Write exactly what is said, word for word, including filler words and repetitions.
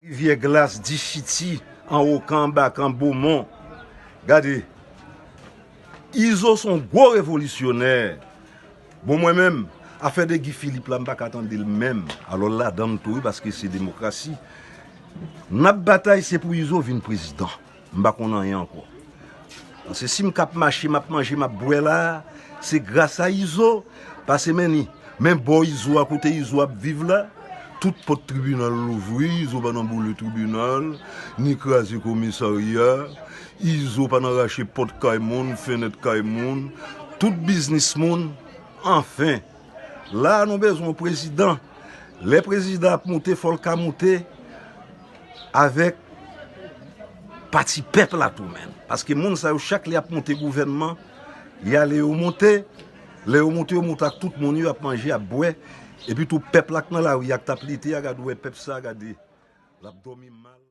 Rivyè Glas, Dichiti, an Okan, an Bakan, Bomon. Gade, Izo se yon gwo revolisyonè. Bon, mwen menm, afè de Guy Philippe la, m pa ka tande l menm. Alò, l ladan l tou, wi, paske se demokrasi. N ap batay, se pou Izo vin prezidan. M pa konn anyen ankò. Paske si m k ap mache, m ap manje, m ap bwè la, se gras a Izo, pase men ni. Men bò Izo a, kote Izo ap viv la, tout pòt tribinal louvri, Izo pa nan boule tribinal, ni kraze komisarya, Izo pa nan rache pòt kay moun, fenèt kay moun, tout biznis moun, anfen. La a nou bezwen yon prezidan. Lè prezidan ap moute, fò l ka moute avèk pati pèp la tou menm. Paske moun sa yo, chak lè y ap monte gouvènman, y ale yo monte. Lè yo monte, yo monte ak tout moun yo, y ap manje, y ap bwè. Epi tou pèp la k nan lari a, k t ap lite a, gade w wè pèp sa, gade. L ap dòmi mal.